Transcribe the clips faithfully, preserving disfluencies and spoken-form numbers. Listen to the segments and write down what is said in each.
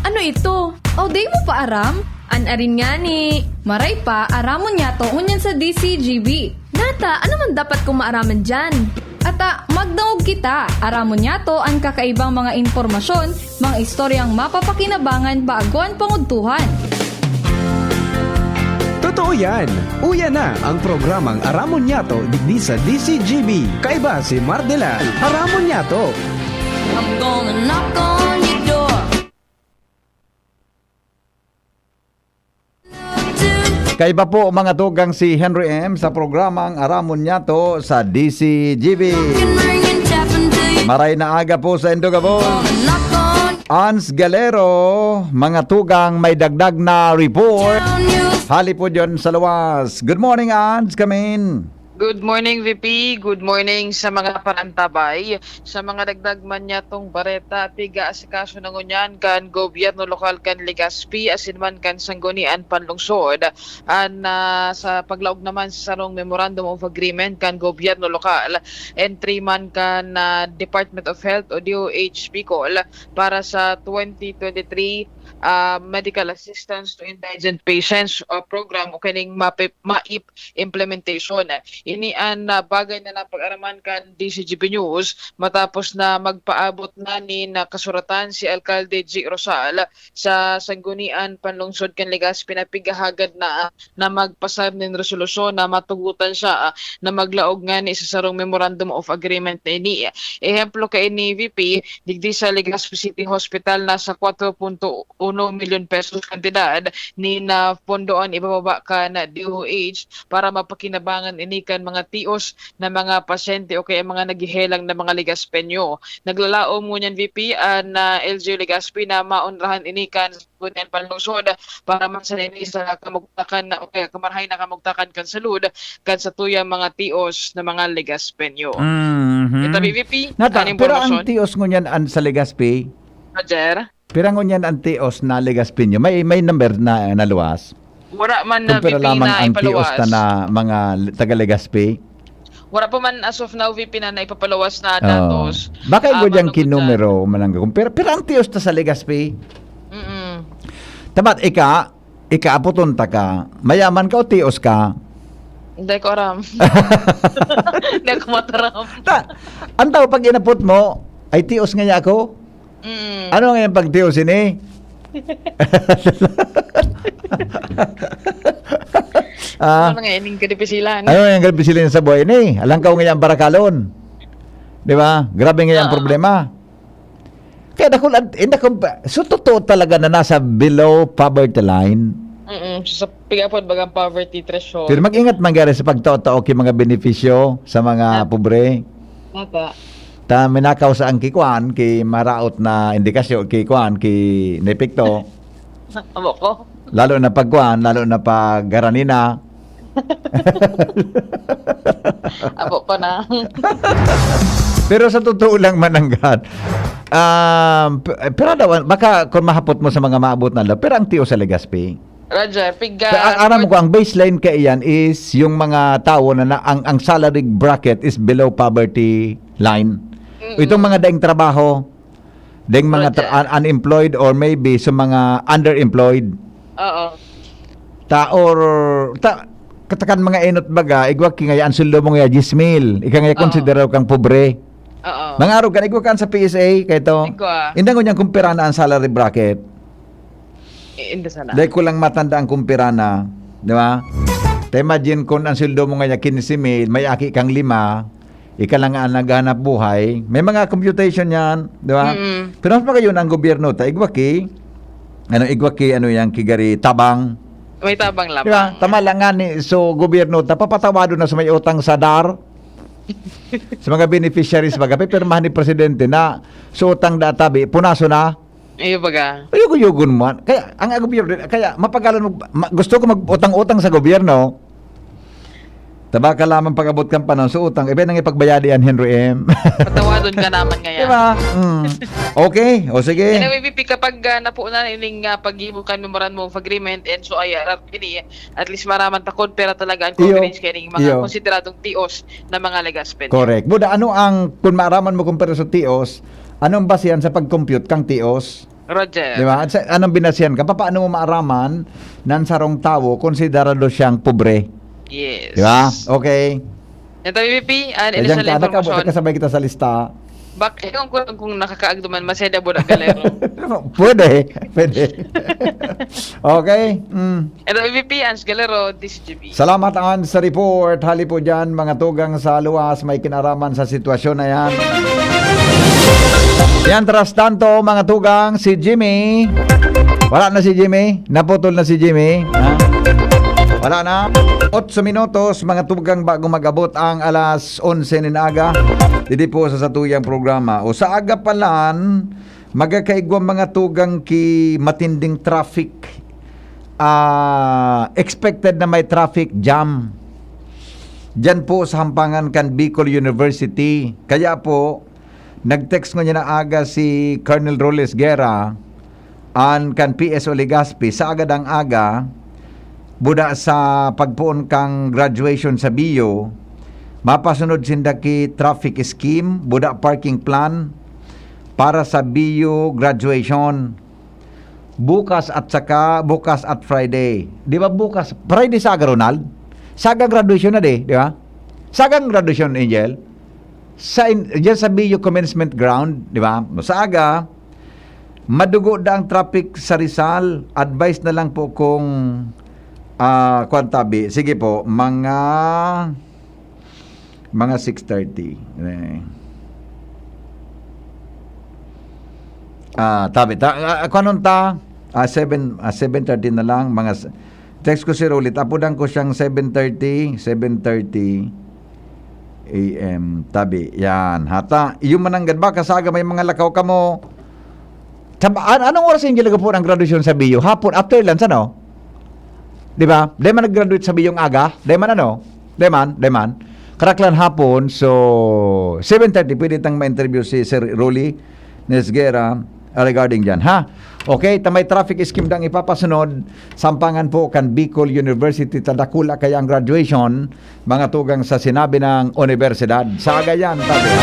Ano ito? O, di mo pa aram? An arin ngani. Maray pa, aramon niyato ngunyan sa D C G B. Nata, ano man dapat kong maaraman diyan? Ata, magdangog kita. Aramon niyato an kakaibang mga impormasyon, mga istoryang mapapakinabangan bago an pangudtuhan. Totoo yan! Uya na ang programang Aramon Niyato digdi sa D C G B. Kaiba si Mardelan. Aramon Niyato! I'm gonna knock on your door. Kaiba po, mga tugang, si Henry M sa programang Aramon Niyato sa D C G B. Can ring and tap until you Maray na aga po sa Indogabos. knock on Ans Galero, mga tugang, may dagdag na report. Down you Hali po dyan sa luwas. Good morning, Ans. Come in. Good morning, V P. Good morning sa mga panantabay. Sa mga dagdag man niya tong bareta, piga asikaso na ngunyan kan gobyerno lokal kan Legazpi asin man kan Sangguniang Panlungsod. An ah, sa paglaog naman sa sarong Memorandum of Agreement kan gobyerno lokal, entry man kan ah, Department of Health o D O H Bicol para sa twenty twenty-three ah, medical assistance to indigent patients o program o kining MAPIP, MAIP implementation. Ini an ah, bagay na napag-araman kan D C G B News matapos na magpaabot na nin ah, kasuratan si Alkalde G Rosal sa Sanggunian Panlungsod kan Legazpi na pigahagad na na magpasayop nin resolusyon na matugotan siya ah, na maglaog ngani sa sarong Memorandum of Agreement na ini. Ehemplo kaini, V P, digdi sa Legazpi City Hospital, nasa kwatro punto uno milyon pesos kantidad nin ah, pondo an ibababa kan D O H para mapakinabangan ini kan mga tios na mga pasyente o kaya mga naghehelang na mga Legazpeño. Naglalaom ngunyan, V P, an ah, L G U Legazpi na maonrahan ini kan Sangguniang Panlungsod para man sana ini sa kamugtakan na, o kaya kamarahay na kamugtakan kan salud kan satuyang mga tios na mga Legazpeño. Mhm. Ito, V P, Nata, an pero ang impormasyon. Tios ngunyan an sa Legazpi, Roger? pira ngunyan ang Tios na Legazpino? May, may number na, na luwas? Wala man na Kumpara V P lamang na ang Tios ipaluwas. Ta na mga taga Legazpi? Wala pa man as of now, V P, na naipapaluwas na Oo. datos. Baka Ah, igo diyang manungod dyan. kinumero, manangga. Pero, pero ang Tios ta sa Legazpi? Mm-mm. Tamat, ika, ika, aputon ta ka. Mayaman ka o Tios ka? Hindi ko aram. Hindi ko mataram. Ta, ang tao pag inapot mo, ay Tios nga niya ako? Mm. Ano nga yung pagtios ini? ah, Ano nga ining kadipisilan? Ano nga yung grabe sila sa buhay ini? Alang ka nga yung barakalon. Di ba? Grabe nga yung Oo. problema. Kaya dakul, eh, dakul, so totoo talaga na nasa below poverty line. Mm-mm. So, sa pigapod bagang poverty threshold. Pero mag-ingat man gari sa pagtao-tao kay mga benepisyo sa mga Ah. pobre. Mata. Ta minakaw sa ang kikuan, kay maraot na indikasyon, kay kuan, kay nepekto. Amo ko. Lalo na pag kuan, lalo na pag garanina. Amo ko na. Pero sa totoo lang, mananggad, um, p- pero daw, baka kung mahapot mo sa mga maabot na law, pero ang tiyo sa Legazpi. Roger, piga. Kaya ang aram ko, ang baseline kaiyan is yung mga tao na, na ang, ang salary bracket is below poverty line. Itong mga daing trabaho, daing mga tra- Roger. un- unemployed or maybe sa mga underemployed. Oo. Ta or ta katakan mga enot baga, igwa ki ngaya ang sweldo mo ngaya diyes mil. Ika ngaya Oo. konsidera kang pobre. Oo. Mga arog kan igwa kan sa P S A kay to. Igwa. Inda ngunyan kung pira na ang salary bracket. Eh, hindi sana. Dahil ko lang matanda ang kumpira na, di ba? Ta imagine kung ang sweldo mo ngaya quince mil, may aki kang lima, ika lang ang naghanap buhay, may mga computation yan, di ba? Mm-mm. Pero mas magayon ang gobyerno, ta igwa ki, ano, igwa ki, ano yan, kigari tabang. May tabang lamang. Di ba? Tama lang nga ni, so gobyerno, ta papatawado na sa may utang sa dar. Sa mga beneficiaries, baga, pirmahan ni presidente na so utang da tabi, punaso na. Iyo baga. Ayoko yugon mo. Kaya, ang gobyerno, kaya mapagalon mo, ma- gusto ko mag-utang-utang sa gobyerno. Tabaka lamang pag-abot kang panahon sa utang, iba nang ipagbayadi an Henry M. Patawadon ka naman ngayon. Diba? Mm. Okay, o sige. Anyway, V P, kapag uh, napunan ining uh, paggibo kan memorandum of agreement and so I R R ini, at least maraman ta kung pera talaga ang Iyo. coverage kay mga Iyo. Konsideradong tios na mga Legazpeño. Correct. Buda, ano ang, kung maaraman mo kung pera sa tios, anong basihan sa pag-compute kang tios? Roger. Di ba? At sa, anong binasihan ka? Paano mo maaraman na ang sarong tawo konsiderado siyang pobre? Yes. Di ba? Okay. Ito, B P P, an Kaya additional dyan ka, daka, information. Kasabay kita sa lista. Bak, ewan ko lang kung nakakaagduman, masaya daw budak galero. Pwede, pwede. Okay. Mm. Ito, B P P, Ans Galero, D C G B. Salamat, Ans, sa report. Hali po dyan, mga tugang sa luwas, may kinaraman sa sitwasyon na yan. Yan, tras tanto, mga tugang, si Jimmy. Wala na si Jimmy. Naputol na si Jimmy. Ha? Wala na. Otso minutos, mga tugang, bago mag-abot ang alas onse nin aga. Didi po sa satuyang programa. O sa aga pa lang, magkakaigwa mga tugang ki matinding traffic. Ah, expected na may traffic jam. Diyan po sa hampangan kan Bicol University. Kaya po, nag-text ngunyan na aga si Colonel Roles Guerra, an kan P S O Legazpi, sa aga dang aga, buda sa pagpoon kang graduation sa B U, mapasunod sinda ki traffic scheme, buda parking plan para sa B U graduation. Bukas at saka, bukas at Friday. Di ba bukas? Friday sa aga, Ronald? Sa aga graduation na di, di ba? Sa aga ang graduation, Angel? Sa in, diyan sa B U commencement ground, di ba? Sa aga, madugo da ang traffic sa Rizal. Advice na lang po kung, ah, kwan tabi. Sige po, mga, mga six thirty. Eh. Ah, tabi. Ta, ah, kung anong ta, ah, seven, ah, seven thirty na lang. Mga, s- text ko si Rolit. Apudan ko siyang seven thirty, seven thirty A M. Tabi. Yan. Hata. Yung mananggad ba? Kasaga may mga lakaw kamo. Sab-, an-, anong oras yung talaga po ang graduation sa B U? Hapon, after lunch, ano? Di ba? Di man nag-graduate sa B U yung aga? Di man ano? Di man? Di man? Karaklan hapon, so seven thirty, pwede tang ma-interview si Sir Rolly Nesguera, ah, regarding dyan, ha? Okay, ta may traffic scheme dang ipapasunod, sampangan po kan Bicol University, ta dakula kaya ang graduation, mga tugang sa sinabi ng universidad. Sa Agayan, tabi, ha?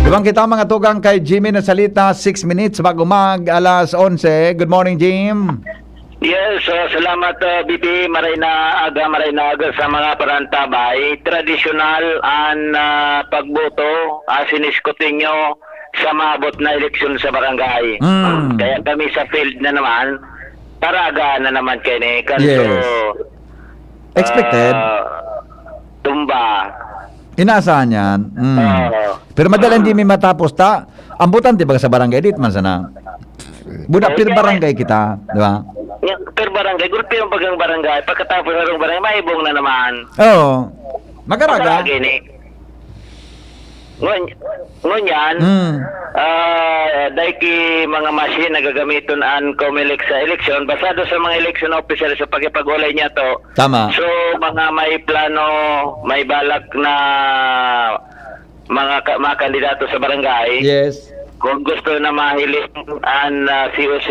Ibang kita, mga tugang, kay Jimmy na salita, six minutes bago mag alas onse. Good morning, Jim. Yes, uh, salamat, uh, B P. Maray na aga, maray na aga sa mga parantabay. Tradisyonal an, ah, pagboto, asin eskutinyo sa maabot na eleksyon sa barangay. Mm. Kaya kami sa field na naman, taraga na naman kini. Kanto, Yes. Expected. ah, tumba. Inaasahan yan. Mm. Oo. Pero madalang di may matapos ta. Ang botante baga sa barangay, di man sana. Buda, Oo, per kaya- barangay kita, di ba? Nga, per barangay, gulpi ang bagang barangay. Pagkatapos ng barangay, maibong na naman. Oo. Magaraga. Lagi ni. Ngun-, ngunyan, Mm. ah, dahil ki mga machine na gagamiton an Comelec sa eleksyon, basado sa mga election officer sa pakipag-ulay niya to, Tama. so, mga may plano, may balak na mga ka-, mga kandidato sa barangay, Yes. kung gusto na mahiling an, ah, C O C,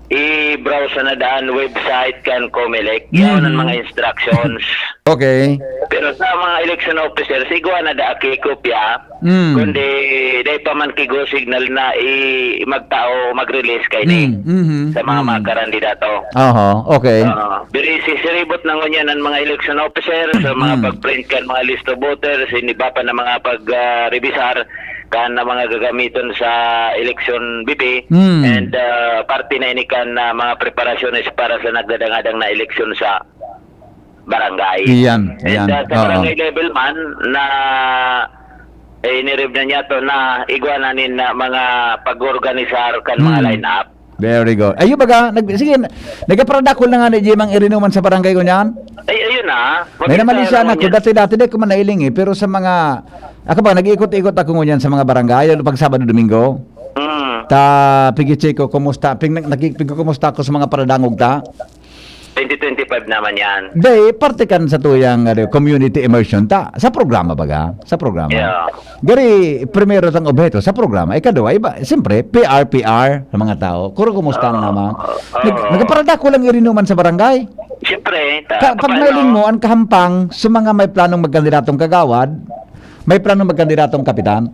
i-browse na daan website kan Comelec. Yan ang Mhm. mga instructions. Okay. Pero sa mga election officers, igwa na da aki kopya, Mm. kundi dahil pa man ki go signal na i magtao, mag-release kay ni Mm, mhm, sa mga mm. mga karandidato. Aha, okay. Ah, diri si siribot na ngunyan ang mga election officer sa mga Mm. pag-print kan mga list of voters, hindi ba pa na mga pag, ah, revisar kan na mga gagamiton sa election B P, Mm. and, ah, parte na ini kan, ah, mga preparasyones para sa nagdadangadang na eleksyon sa barangay. Iyan, iyan. And, ah, sa Oo. barangay level man na, eh, inirib na niya to na igwa na nin, ah, mga pag-organisar kan mga Mm. line-up. Very good. Ayun baga, nag, sige, nagaparadakol na nga ni Jim ang irinuman sa barangay ko niyan. Ay, ayun na. May naman Makita siya naman na, yan. dati-dati, di ko man nailing eh. Pero sa mga, ako ba, nag-iikot-ikot ako ngunyan sa mga barangay, lalo pag Sabado, Domingo. Mm. Ta, pigi-check ko, kumusta? Pig, nag, nagkikumusta ako sa mga paradangog ta? Twenty twenty-five naman yan. Di, parte kan sa tuyang, ano, community immersion ta. Sa programa baga? Sa programa. Yeah. Gari, primero tang obheto sa programa. Ikaduha, iba, siyempre, P R, P R sa mga tao. Kuro, kumusta ang Oo. naman? Oo. Nag, nagaparadakol lang irinuman sa barangay. Siyempre, ta, Ka, pag paano? nailing mo, ang kahampang sa mga may planong magkandidatong kagawad, may planong magkandidatong kapitan.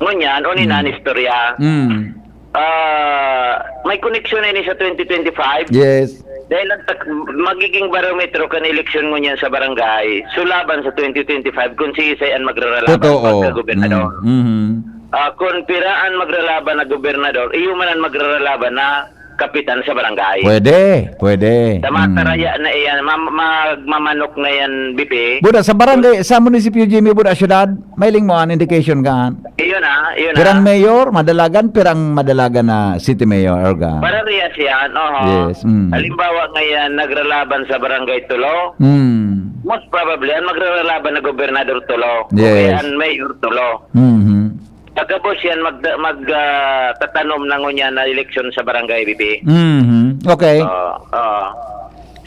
Ngunyan, uni na an istorya. Mm. Ah, may koneksyon na ini sa twenty twenty-five. Yes. Dahil ang tak-, magiging barometro kan eleksyon ngunyan sa barangay, sulaban sa twenty twenty-five kung siisay an magraralaban Totoo. pagkagobernador. Mm. Mhm. Ah, kung pira an magralaban na gobernador, iyo man an magraralaban na kapitan sa barangay. Pwede, pwede. Sa Mm. mataraya na iyan, ma-, magmamanok na yan, Bibi. Buda, sa barangay, sa munisipyo, Jimmy, buda, syudad, may ling mo an indication kan? Iyon na, iyon na. Pirang mayor, madalagan, pirang madalagan na city mayor, organ. Parehas yan, oho. Yes, mm. Halimbawa ngayon, nagralaban sa barangay Tulo, Mm. most probably, ang magraralaban na gobernador Tulo. Yes. Okay, ang mayor Tulo. Mhm. Pagkabos yan, mag-, mag-, ah, tatanom na ngunyan na eleksyon sa barangay, Bibi. Mhm. Okay. Oo, oo.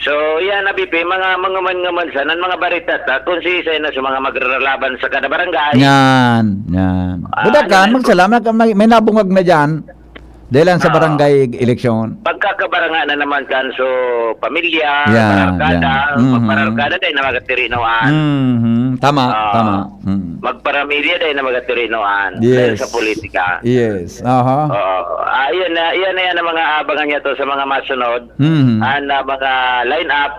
So, yan, Bibi, mga, mga man-, nga man sana, mga barita ta, kung siisay na sa mga magraralaban sa kada barangay. Yan, yan. Ah, Buda ano kan, na, magsalamat ka, may, may nabungag na dyan. Dahil lang sa Oo. barangay eleksyon. Pagkakabaranga na naman kan, so, pamilya, Yan, barangkada, yan. Mhm. magbarangkada, dahil na magkatirinuan. Mhm. Tama, Oo. tama. Mm. Magparamilya dahil na magkatirinuan. Dahil Yes. sa politika. Yes. Aha. Oo. Ah, yan na, yan na yan ang mga abangan niya to sa mga masunod. Mhm. Ang, ah, mga line-up,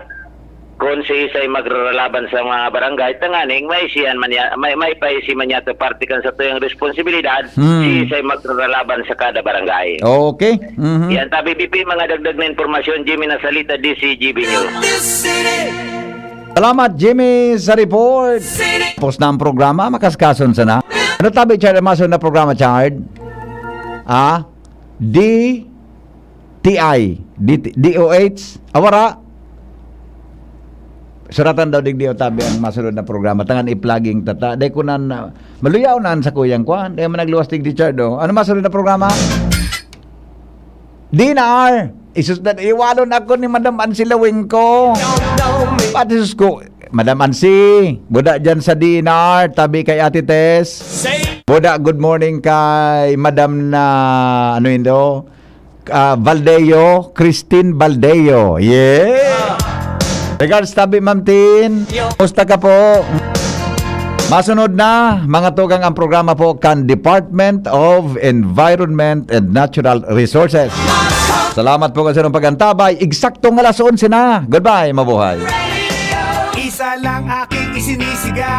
kung siisay magraralaban sa mga barangay, tanganing may siyan man ya-, may, may paisi man yato parte kan satuyang responsibilidad, Hmm. siisay magraralaban sa kada barangay. Okay. Mhm. Yan, tabi, Bibi, mga dagdag na impormasyon, Jimmy Nasalita, D C G B News. Salamat, Jimmy, sa report. Tapos na ang programa, makaskason sana. Ano tabi, Chard? Maso na programa, Chard? Ah? D T I, D T, D O H, awara. Suratan daw digdi o tabi ang masunod na programa. Tangan i-plugging tata. Dai ko na, na maluyaw na an sakuyang kwan. Dai man nagluwas digdi, Chard, oh. Ano masunod na programa? D N R. Isus na, iwalon ako ni Madam Ansi Lawing ko. Pati sus ko, Madam Ansi, buda dyan sa D N R, tabi kay Ate Tess. Buda, good morning kay Madam na, ano yun daw? Ah, Valdeo, Christine Valdeo. Yeah! Regards, tabi, Ma'am Tin. Kumusta ka po? Masunod na, mga tugang, ang programa po kan Department of Environment and Natural Resources. Salamat po kasi ng pag-antabay. Eksaktong alas onse na. Goodbye, mabuhay. Isa lang aking isinisigaw.